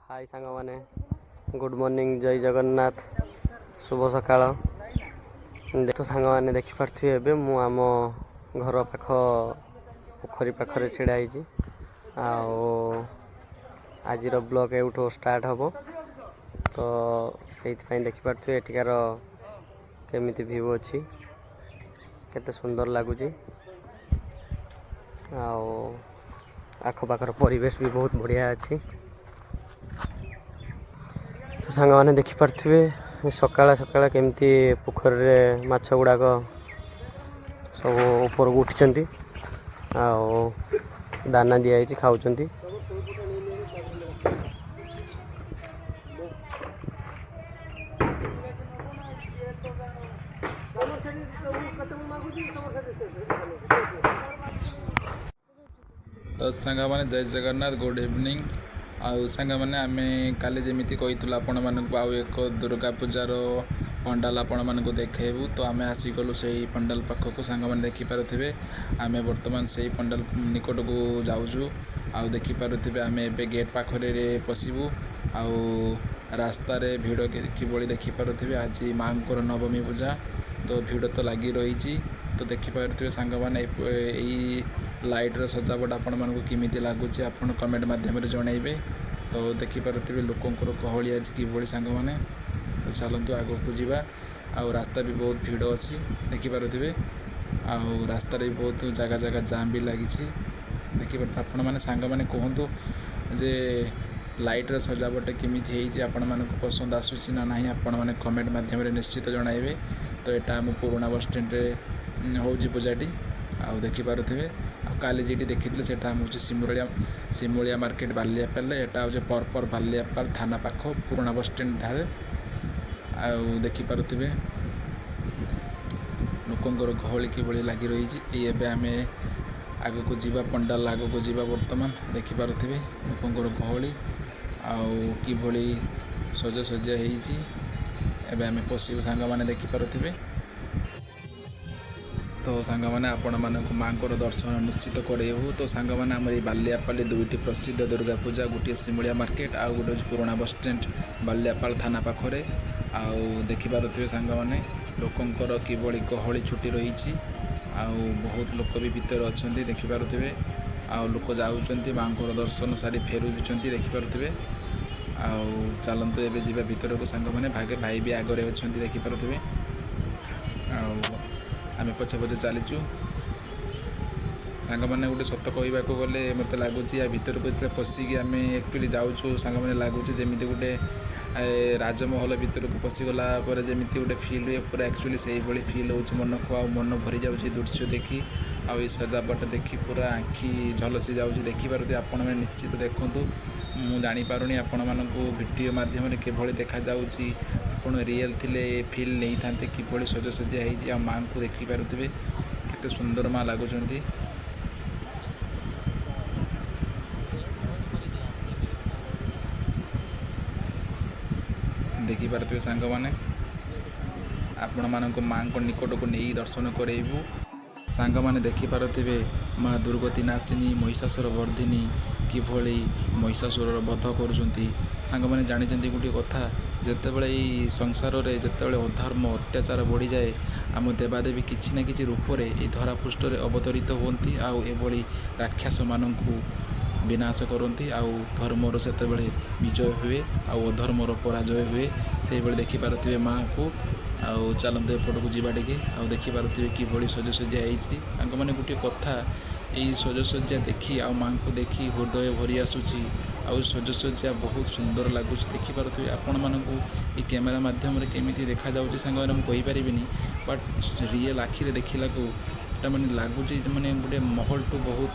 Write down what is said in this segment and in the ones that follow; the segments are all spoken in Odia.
ହାଇ ସାଙ୍ଗମାନେ, ଗୁଡ଼୍ ମର୍ଣ୍ଣିଂ, ଜୟ ଜଗନ୍ନାଥ, ଶୁଭ ସକାଳ। ଦେଖ ସାଙ୍ଗମାନେ, ଦେଖିପାରୁଥିବେ ଏବେ ମୁଁ ଆମ ଘର ପାଖ ପୋଖରୀ ପାଖରେ ଛିଡ଼ା ହେଇଛି ଆଉ ଆଜିର ବ୍ଲଗ୍ ଏଇଠୁ ଷ୍ଟାର୍ଟ ହେବ। ତ ସେଇଥିପାଇଁ ଦେଖିପାରୁଥିବେ ଏଠିକାର କେମିତି ଭ୍ୟୁ ଅଛି, କେତେ ସୁନ୍ଦର ଲାଗୁଛି ଆଉ ଆଖପାଖର ପରିବେଶ ବି ବହୁତ ବଢ଼ିଆ ଅଛି। ତ ସାଙ୍ଗମାନେ, ଦେଖିପାରୁଥିବେ ସକାଳେ ସକାଳେ କେମିତି ପୋଖରୀରେ ମାଛ ଗୁଡ଼ାକ ସବୁ ଉପରକୁ ଉଠିଛନ୍ତି ଆଉ ଦାନା ଦିଆହେଇଛି, ଖାଉଛନ୍ତି। ତ ସାଙ୍ଗମାନେ, ଜୟ ଜଗନ୍ନାଥ, ଗୁଡ଼୍ ଇଭିନିଂ। ଆଉ ସାଙ୍ଗମାନେ, ଆମେ କାଲି ଯେମିତି କହିଥିଲୁ ଆପଣମାନଙ୍କୁ ଆଉ ଏକ ଦୁର୍ଗା ପୂଜାର ପଣ୍ଡାଲ ଆପଣମାନଙ୍କୁ ଦେଖେଇବୁ, ତ ଆମେ ଆସିଗଲୁ ସେଇ ପଣ୍ଡାଲ ପାଖକୁ। ସାଙ୍ଗମାନେ, ଦେଖିପାରୁଥିବେ ଆମେ ବର୍ତ୍ତମାନ ସେଇ ପଣ୍ଡାଲ ନିକଟକୁ ଯାଉଛୁ ଆଉ ଦେଖିପାରୁଥିବେ ଆମେ ଏବେ ଗେଟ୍ ପାଖରେ ପଶିବୁ। ଆଉ ରାସ୍ତାରେ ଭିଡ଼ କିଭଳି ଦେଖିପାରୁଥିବେ। ଆଜି ମାଆଙ୍କର ନବମୀ ପୂଜା, ତ ଭିଡ଼ ତ ଲାଗି ରହିଛି। ତ ଦେଖିପାରୁଥିବେ ସାଙ୍ଗମାନେ, ଏଇ ଲାଇଟ୍ର ସଜାବଟ ଆପଣମାନଙ୍କୁ କେମିତି ଲାଗୁଛି, ଆପଣ କମେଣ୍ଟ ମାଧ୍ୟମରେ ଜଣାଇବେ। ତ ଦେଖିପାରୁଥିବେ ଲୋକଙ୍କର ଗହଳି ଆଜି କିଭଳି ସାଙ୍ଗମାନେ। ତ ଚାଲନ୍ତୁ ଆଗକୁ ଯିବା। ଆଉ ରାସ୍ତା ବି ବହୁତ ଭିଡ଼ ଅଛି ଦେଖିପାରୁଥିବେ, ଆଉ ରାସ୍ତାରେ ବି ବହୁତ ଜାଗା ଜାଗା ଜାମ୍ ବି ଲାଗିଛି ଦେଖିପାରୁଥିବେ। ଆପଣମାନେ ସାଙ୍ଗମାନେ କୁହନ୍ତୁ ଯେ ଲାଇଟ୍ର ସଜାବଟ କେମିତି ହେଇଛି, ଆପଣମାନଙ୍କୁ ପସନ୍ଦ ଆସୁଛି ନା ନାହିଁ, ଆପଣମାନେ କମେଣ୍ଟ ମାଧ୍ୟମରେ ନିଶ୍ଚିତ ଜଣାଇବେ। ତ ଏଇଟା ଆମ ପୁରୁଣା ବସ୍ ଷ୍ଟାଣ୍ଡରେ ହେଉଛି ପୂଜାଟି ଆଉ ଦେଖିପାରୁଥିବେ। ଆଉ କାଲି ଯେଉଁଠି ଦେଖିଥିଲେ ସେଇଟା ଆମ ହେଉଛି ସିମୁଳିଆ ମାର୍କେଟ ବାଲିଆପାଳରେ। ଏଇଟା ହେଉଛି ପରପର ବାଲିଆପାଳ ଥାନା ପାଖ ପୁରୁଣା ବସ୍ ଷ୍ଟାଣ୍ଡ ଠାରେ। ଆଉ ଦେଖିପାରୁଥିବେ ଲୋକଙ୍କର ଗହଳି କିଭଳି ଲାଗି ରହିଛି। ଏଇ ଏବେ ଆମେ ଆଗକୁ ଯିବା, ପଣ୍ଡାଲ ଆଗକୁ ଯିବା ବର୍ତ୍ତମାନ। ଦେଖିପାରୁଥିବେ ଲୋକଙ୍କର ଗହଳି ଆଉ କିଭଳି ସଜାସଜା ହେଇଛି। ଏବେ ଆମେ ପଶିବୁ ସାଙ୍ଗମାନେ, ଦେଖିପାରୁଥିବେ। ତ ସାଙ୍ଗମାନେ, ଆପଣମାନଙ୍କୁ ମାଆଙ୍କର ଦର୍ଶନ ନିଶ୍ଚିତ କରେଇବୁ। ତ ସାଙ୍ଗମାନେ, ଆମର ଏଇ ବାଲିଆପାଲି ଦୁଇଟି ପ୍ରସିଦ୍ଧ ଦୁର୍ଗା ପୂଜା, ଗୋଟିଏ ସିମୁଳିଆ ମାର୍କେଟ ଆଉ ଗୋଟେ ହେଉଛି ପୁରୁଣା ବସଷ୍ଟାଣ୍ଡ ବାଲିଆପାଳ ଥାନା ପାଖରେ। ଆଉ ଦେଖିପାରୁଥିବେ ସାଙ୍ଗମାନେ ଲୋକଙ୍କର କିଭଳି ଗହଳି ଛୁଟି ରହିଛି ଆଉ ବହୁତ ଲୋକ ବି ଭିତରେ ଅଛନ୍ତି ଦେଖିପାରୁଥିବେ। ଆଉ ଲୋକ ଯାଉଛନ୍ତି, ମାଆଙ୍କର ଦର୍ଶନ ସାରି ଫେରୁଛନ୍ତି ଦେଖିପାରୁଥିବେ। ଆଉ ଚାଲନ୍ତୁ ଏବେ ଯିବା ଭିତରକୁ ସାଙ୍ଗମାନେ। ଭାଇ ବି ଆଗରେ ଅଛନ୍ତି ଦେଖିପାରୁଥିବେ ଆଉ ଆମେ ପଛେ ପଛେ ଚାଲିଛୁ। ସାଙ୍ଗମାନେ, ଗୋଟେ ସତ କହିବାକୁ ଗଲେ ମୋତେ ଲାଗୁଛି ୟା ଭିତରକୁ ଯେତେବେଳେ ପଶିକି ଆମେ ଆକ୍ଚୁଆଲି ଯାଉଛୁ ସାଙ୍ଗମାନେ, ଲାଗୁଛି ଯେମିତି ଗୋଟେ ରାଜମହଲ ଭିତରକୁ ପଶିଗଲା ପରେ ଯେମିତି ଗୋଟେ ଫିଲ୍ ହୁଏ, ପୁରା ଆକ୍ଚୁଆଲି ସେଇଭଳି ଫିଲ୍ ହେଉଛି ମନକୁ। ଆଉ ମନ ଭରି ଯାଉଛି ଦୃଶ୍ୟ ଦେଖି ଆଉ ଏ ସଜାବଟ ଦେଖି ପୁରା ଆଖି ଝଲସି ଯାଉଛି ଦେଖିପାରୁଥିବେ। ଆପଣମାନେ ନିଶ୍ଚିତ ଦେଖନ୍ତୁ। ମୁଁ ଜାଣିପାରୁନି ଆପଣମାନଙ୍କୁ ଭିଡ଼ିଓ ମାଧ୍ୟମରେ କିଭଳି ଦେଖାଯାଉଛି, ଆପଣ ରିଏଲ୍ ଥିଲେ ଫିଲ୍ ନେଇଥାନ୍ତେ କିଭଳି ସଜାସଜା ହେଇଛି। ଆଉ ମାଆଙ୍କୁ ଦେଖିପାରୁଥିବେ କେତେ ସୁନ୍ଦର ମା ଲାଗୁଛନ୍ତି। ଦେଖିପାରୁଥିବେ ସାଙ୍ଗମାନେ, ଆପଣମାନଙ୍କୁ ମାଆଙ୍କ ନିକଟକୁ ନେଇ ଦର୍ଶନ କରେଇବୁ। ସାଙ୍ଗମାନେ, ଦେଖିପାରୁଥିବେ ମା ଦୁର୍ଗତି ନାଶିନୀ ମହିଷାସୁର ବର୍ଦ୍ଧିନୀ କିଭଳି ମହିଷାସୁରର ବଧ କରୁଛନ୍ତି। ସାଙ୍ଗମାନେ, ଜାଣିଛନ୍ତି ଗୋଟିଏ କଥା, ଯେତେବେଳେ ଏଇ ସଂସାରରେ ଯେତେବେଳେ ଅଧର୍ମ ଅତ୍ୟାଚାର ବଢ଼ିଯାଏ, ଆମ ଦେବାଦେବୀ କିଛି ନା କିଛି ରୂପରେ ଏଇ ଧରାପୃଷ୍ଠରେ ଅବତରିତ ହୁଅନ୍ତି ଆଉ ଏଭଳି ରାକ୍ଷସମାନଙ୍କୁ ବିନାଶ କରନ୍ତି ଆଉ ଧର୍ମର ସେତେବେଳେ ବିଜୟ ହୁଏ ଆଉ ଅଧର୍ମର ପରାଜୟ ହୁଏ। ସେଇଭଳି ଦେଖିପାରୁଥିବେ ମାଆକୁ। ଆଉ ଚାଲନ୍ତୁ ଏପଟକୁ ଯିବା ଟିକେ। ଆଉ ଦେଖିପାରୁଥିବେ କିଭଳି ସଜାସଜା ହେଇଛି। ସାଙ୍ଗମାନେ, ଗୋଟିଏ କଥା, ଏଇ ସଜାସଜା ଦେଖି ଆଉ ମାଆଙ୍କୁ ଦେଖି ହୃଦୟ ଭରି ଆସୁଛି ଆଉ ସଜାସଜା ବହୁତ ସୁନ୍ଦର ଲାଗୁଛି ଦେଖିପାରୁଥିବେ। ଆପଣମାନଙ୍କୁ ଏଇ କ୍ୟାମେରା ମାଧ୍ୟମରେ କେମିତି ଦେଖାଯାଉଛି ସାଙ୍ଗମାନେ ମୁଁ କହିପାରିବିନି, ବଟ୍ ରିଏଲ୍ ଆଖିରେ ଦେଖିଲାକୁ ଏଟା ମାନେ ଲାଗୁଛି ମାନେ ଗୋଟେ ମହଲଠୁ ବହୁତ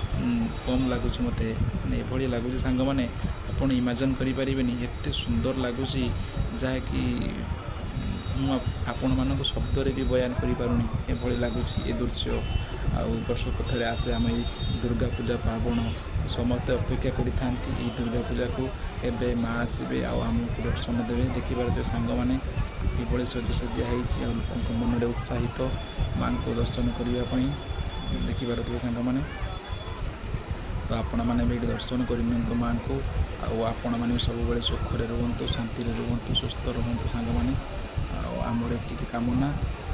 କମ୍ ଲାଗୁଛି ମୋତେ। ମାନେ ଏଭଳି ଲାଗୁଛି ସାଙ୍ଗମାନେ, ଆପଣ ଇମାଜିନ୍ କରିପାରିବେନି, ଏତେ ସୁନ୍ଦର ଲାଗୁଛି ଯାହାକି ମୁଁ ଆପଣମାନଙ୍କୁ ଶବ୍ଦରେ ବି ବୟାନ କରିପାରୁନି, ଏଭଳି ଲାଗୁଛି ଏ ଦୃଶ୍ୟ। ଆଉ ବର୍ଷକୁ ଥରେ ଆସେ ଆମ ଏଇ ଦୁର୍ଗା ପୂଜା ପାର୍ବଣ, ତ ସମସ୍ତେ ଅପେକ୍ଷା କରିଥାନ୍ତି ଏଇ ଦୁର୍ଗା ପୂଜାକୁ, କେବେ ମା ଆସିବେ ଆଉ ଆମକୁ ଦର୍ଶନ ଦେବେ। ଦେଖିପାରୁଥିବେ ସାଙ୍ଗମାନେ କିଭଳି ସଜାସଜା ହେଇଛି ଆଉ ଲୋକଙ୍କ ମନରେ ଉତ୍ସାହିତ ମାଆଙ୍କୁ ଦର୍ଶନ କରିବା ପାଇଁ ଦେଖିପାରୁଥିବେ ସାଙ୍ଗମାନେ। ତ ଆପଣମାନେ ବି ଏଇଠି ଦର୍ଶନ କରିନିଅନ୍ତୁ ମାଆଙ୍କୁ। ଆଉ ଆପଣମାନେ ବି ସବୁବେଳେ ସୁଖରେ ରୁହନ୍ତୁ, ଶାନ୍ତିରେ ରୁହନ୍ତୁ, ସୁସ୍ଥ ରୁହନ୍ତୁ ସାଙ୍ଗମାନେ। ଆଉ ଆମର ଏତିକି କାମନା।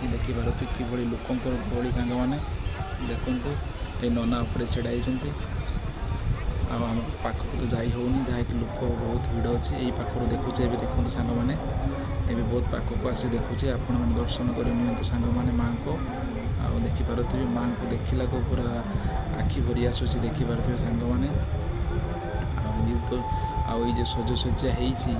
ଏ ଦେଖିପାରୁଥିବେ କିଭଳି ଲୋକଙ୍କର ଗହଳି ସାଙ୍ଗମାନେ। ଦେଖନ୍ତୁ, ଏ ନନା ଉପରେ ଛିଡ଼ା ହେଇଛନ୍ତି। ଆଉ ଆମ ପାଖକୁ ତ ଯାଇ ହେଉନି, ଯାହାକି ଲୋକ ବହୁତ ଭିଡ଼ ଅଛି। ଏଇ ପାଖରୁ ଦେଖୁଛେ ଏବେ। ଦେଖନ୍ତୁ ସାଙ୍ଗମାନେ, ଏବେ ବହୁତ ପାଖକୁ ଆସି ଦେଖୁଛେ। ଆପଣମାନେ ଦର୍ଶନ କରି ନିଅନ୍ତୁ ସାଙ୍ଗମାନେ ମାଆଙ୍କୁ। ଆଉ ଦେଖିପାରୁଥିବେ, ମାଆଙ୍କୁ ଦେଖିଲାକୁ ପୁରା ଆଖି ଭରି ଆସୁଛି। ଦେଖିପାରୁଥିବେ ସାଙ୍ଗମାନେ। ଆଉ ଇଏ ତ ଆଉ ଏଇ ଯେଉଁ ସଜସଜ୍ଜା ହେଇଛି,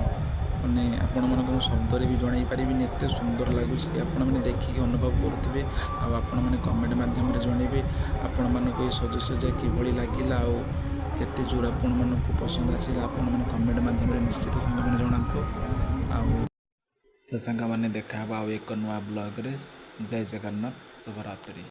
ମାନେ ଆପଣମାନଙ୍କୁ ମୁଁ ଶବ୍ଦରେ ବି ଜଣାଇ ପାରିବିନି, ଏତେ ସୁନ୍ଦର ଲାଗୁଛି। ଆପଣମାନେ ଦେଖିକି ଅନୁଭବ କରୁଥିବେ ଆଉ ଆପଣମାନେ କମେଣ୍ଟ ମାଧ୍ୟମରେ ଜଣାଇବେ ଆପଣମାନଙ୍କୁ ଏ ସଜସଜ୍ଜା କିଭଳି ଲାଗିଲା ଆଉ କେତେ ଜୋର ଆପଣମାନଙ୍କୁ ପସନ୍ଦ ଆସିଲା। ଆପଣମାନେ କମେଣ୍ଟ ମାଧ୍ୟମରେ ନିଶ୍ଚିତ ସାଙ୍ଗମାନେ ଜଣାନ୍ତୁ। ଆଉ ତ ସାଙ୍ଗମାନେ, ଦେଖା ହେବ ଆଉ ଏକ ନୂଆ ବ୍ଲଗ୍ରେ। ଜୟ ଜଗନ୍ନାଥ, ଶୁଭରାତ୍ରି।